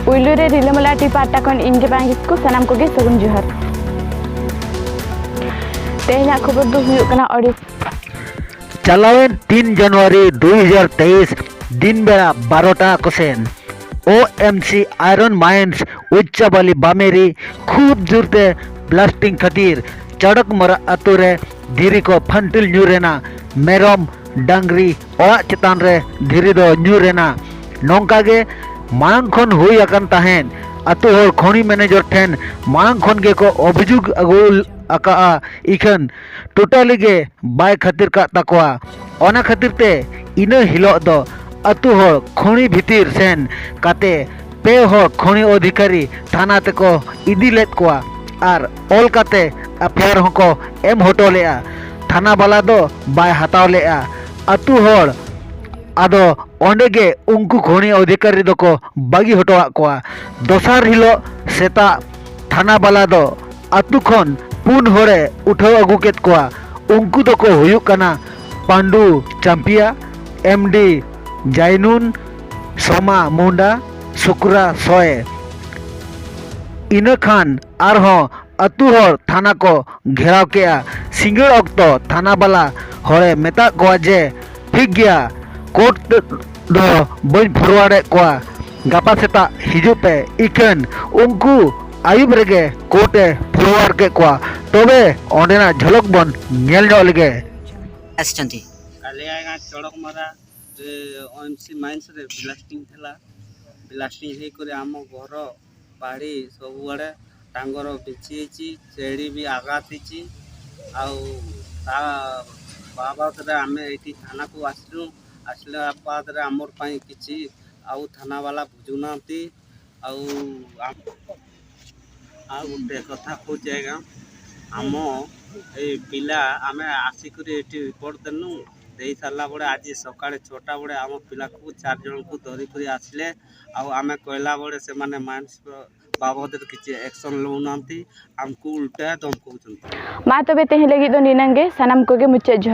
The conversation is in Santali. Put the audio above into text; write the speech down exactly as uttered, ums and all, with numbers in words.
ᱯᱩᱭᱞᱩ ᱨᱮ ᱨᱤᱞᱟᱹᱢᱟᱞᱟ ᱴᱤ ᱯᱟᱦᱴᱟ ᱠᱷᱚᱱ ᱤᱧ ᱜᱮ ᱵᱟᱝ ᱠᱤᱥᱠᱩ, ᱥᱟᱱᱟᱢ ᱠᱚᱜᱮ ᱥᱟᱹᱜᱩᱱ ᱡᱚᱦᱟᱨ᱾ ᱛᱮᱦᱮᱧᱟᱜ ᱠᱷᱚᱵᱚᱨ ᱫᱚ ᱦᱩᱭᱩᱜ ᱠᱟᱱᱟ ᱳᱰᱤᱥᱟ᱾ ᱪᱟᱞᱟᱣᱮᱱ ᱛᱤᱱ ᱡᱟᱱᱩᱣᱟᱨᱤ ᱫᱩ ᱦᱟᱡᱟᱨ ᱛᱮᱭᱤᱥ ᱫᱤᱱ ᱵᱮᱲᱟ ᱵᱟᱨᱚᱴᱟ ᱠᱚᱥᱮᱱ ᱳ ᱮᱢ ᱥᱤ ᱟᱭᱨᱚᱱ ᱢᱟᱭᱤᱱᱥ ᱩᱪᱪᱟᱵᱟᱞᱤ ᱵᱟᱢᱮᱨᱤ ᱠᱷᱩᱵ ᱡᱳᱨᱛᱮ ᱵᱞᱟᱥᱴᱤᱝ ᱠᱷᱟᱹᱛᱤᱨ ᱪᱟᱲᱚᱠᱢᱚᱨᱟ ᱟᱛᱳ ᱨᱮ ᱫᱷᱤᱨᱤ ᱠᱚ ᱯᱷᱟᱱᱴᱤᱞ ᱧᱩᱨ ᱮᱱᱟ᱾ ᱢᱮᱨᱚᱢ, ᱰᱟᱝᱨᱤ, ᱚᱲᱟᱜ ᱪᱮᱛᱟᱱ ᱨᱮ ᱫᱷᱤᱨᱤ ᱫᱚ ᱧᱩᱨ ᱮᱱᱟ᱾ ᱱᱚᱝᱠᱟ ᱜᱮ ᱢᱟᱲᱟᱝ ᱠᱷᱚᱱ ᱦᱩᱭ ᱟᱠᱟᱱ ᱛᱟᱦᱮᱸᱫ᱾ ᱟᱛᱳ ᱦᱚᱲ ᱠᱷᱚᱱᱤ ᱢᱮᱱᱮᱡᱚᱨ ᱴᱷᱮᱱ ᱢᱟᱲᱟᱝ ᱠᱷᱚᱱ ᱜᱮᱠᱚ ᱚᱵᱷᱤᱡᱳᱜᱽ ᱟᱹᱜᱩ ᱟᱠᱟᱫᱼᱟ, ᱤᱠᱷᱟᱹᱱ ᱴᱳᱴᱟᱞᱤ ᱜᱮ ᱵᱟᱭ ᱠᱷᱟᱹᱛᱤᱨ ᱠᱟᱜ ᱛᱟᱠᱚᱣᱟ᱾ ᱚᱱᱟ ᱠᱷᱟᱹᱛᱤᱨ ᱛᱮ ᱤᱱᱟᱹ ᱦᱤᱞᱳᱜ ᱫᱚ ᱟᱛᱳ ᱦᱚᱲ ᱠᱷᱚᱱᱤ ᱵᱷᱤᱛᱤᱨ ᱥᱮᱱ ᱠᱟᱛᱮ ᱯᱮ ᱦᱚᱲ ᱠᱷᱚᱱᱤ ᱚᱫᱷᱤᱠᱟᱨᱤ ᱛᱷᱟᱱᱟ ᱛᱮᱠᱚ ᱤᱫᱤ ᱞᱮᱫ ᱠᱚᱣᱟ ᱟᱨ ᱚᱞ ᱠᱟᱛᱮ ᱮᱯᱷ ᱟᱭ ᱟᱨ ᱦᱚᱸᱠᱚ ᱮᱢ ᱦᱚᱴᱚ ᱞᱮᱫᱼᱟ᱾ ᱛᱷᱟᱱᱟ ᱵᱟᱞᱟ ᱫᱚ ᱵᱟᱭ ᱦᱟᱛᱟᱣ ᱞᱮᱫᱼᱟ᱾ ᱟᱛᱳ ᱦᱚᱲ ᱟᱫᱚ ᱚᱸᱰᱮ ᱜᱮ ᱩᱱᱠᱩ ᱠᱷᱚᱱᱤ ᱚᱫᱷᱤᱠᱟᱨᱤ ᱫᱚᱠᱚ ᱵᱟᱹᱜᱤ ᱦᱚᱴᱚᱣᱟᱫ ᱠᱚᱣᱟ᱾ ᱫᱚᱥᱟᱨ ᱦᱤᱞᱳᱜ ᱥᱮᱛᱟᱜ ᱛᱷᱟᱱᱟ ᱵᱟᱞᱟ ᱫᱚ ᱟᱛᱳ ᱠᱷᱚᱱ ᱯᱩᱱ ᱦᱚᱲᱮ ᱩᱴᱷᱟᱹᱣ ᱟᱹᱜᱩ ᱠᱮᱫ ᱠᱚᱣᱟ᱾ ᱩᱱᱠᱩ ᱫᱚᱠᱚ ᱦᱩᱭᱩᱜ ᱠᱟᱱᱟ ᱯᱟᱱᱰᱩ ᱪᱟᱢᱯᱤᱭᱟ, ᱮᱢ ᱰᱤ ᱡᱟᱭᱱᱩᱱ, ᱥᱳᱢᱟ ᱢᱩᱱᱰᱟ, ᱥᱩᱠᱨᱟ ᱥᱚᱭᱮ᱾ ᱤᱱᱟᱹ ᱠᱷᱟᱱ ᱟᱨᱦᱚᱸ ᱟᱹᱛᱩ ᱦᱚᱲ ᱛᱷᱟᱱᱟ ᱠᱚ ᱜᱷᱮᱨᱟᱣ ᱠᱮᱜᱼᱟ᱾ ᱥᱤᱸᱜᱟᱹᱲ ᱚᱠᱛᱚ ᱛᱷᱟᱱᱟ ᱵᱟᱞᱟ ᱦᱚᱲᱮ ᱢᱮᱛᱟᱫ ᱠᱚᱣᱟ ᱡᱮ, "ᱴᱷᱤᱠ ᱜᱮᱭᱟ, ᱠᱳᱨᱴ ᱫᱚ ᱵᱟᱹᱧ ᱯᱷᱚᱨᱣᱟᱨᱰ ᱮᱫ ᱠᱚᱣᱟ, ᱜᱟᱯᱟ ᱥᱮᱛᱟᱜ ᱦᱤᱡᱩᱜ ᱯᱮ᱾" ᱤᱠᱷᱟᱹᱱ ᱩᱱᱠᱩ ᱟᱹᱭᱩᱵ ᱨᱮᱜᱮ ᱠᱳᱨᱴ ᱮ ᱯᱷᱚᱨᱣᱟᱨᱰ ᱠᱮᱫ ᱠᱚᱣᱟ᱾ ᱛᱚᱵᱮ ᱚᱸᱰᱮᱱᱟᱜ ᱡᱷᱚᱞᱚᱠ ᱵᱚᱱ ᱧᱮᱞ ᱧᱚᱜ ᱞᱮᱜᱮ᱾ ଆସିଛନ୍ତି। କାଲିଆ ଗାଁ ଚଡ଼କମରା, ଏ, ଓ ଏମ୍ ସି ମାଇନ୍ସରେ ବ୍ଲାଷ୍ଟିଂ ଥିଲା। ବ୍ଲାଷ୍ଟିଂ ହେଇକରି ଆମ ଘର, ବାଡ଼ି, ସବୁଆଡ଼େ ଟାଙ୍ଗର ବିଞ୍ଚି ହେଇଛି, ଛେଳି ବି ଆଘାତ ହେଇଛି। ଆଉ ତା ବାବଦରେ ଆମେ ଏଇଠି ଥାନାକୁ ଆସିଲୁ। ଆସିଲା ବାଦରେ ଆମର ପାଇଁ କିଛି ଆଉ ଥାନାବାଲା ବୁଝୁନାହାନ୍ତି। ଆଉ ଆମ-, ଆଉ ଗୋଟେ କଥା କହୁଛି ଆଜ୍ଞା, ଆମ ଏଇ ପିଲା, ଆମେ ଆସିକରି ଏଠି ରିପୋର୍ଟ ଦେଲୁ। ଦେଇ ସାରିଲା ବେଳେ ଆଜି ସକାଳେ ଛଅଟା ବେଳେ ଆମ ପିଲାକୁ ଚାରି ଜଣଙ୍କୁ ଧରିକରି ଆସିଲେ। ଆଉ ଆମେ କହିଲା ବେଳେ ସେମାନେ ମାଇନ୍ସ ବାବଦରେ କିଛି ଆକ୍ସନ୍ ନେଉନାହାନ୍ତି, ଆମକୁ ଉଲ୍ଟା ଧମକଉଛନ୍ତି। ᱢᱟ ᱛᱚᱵᱮ ᱛᱮᱦᱮᱧ ᱞᱟᱹᱜᱤᱫ ᱫᱚ ᱱᱤᱱᱟᱹᱝ ᱜᱮ, ᱥᱟᱱᱟᱢ ᱠᱚᱜᱮ ᱢᱩᱪᱟᱹᱫ ᱡᱚᱦᱟᱨ᱾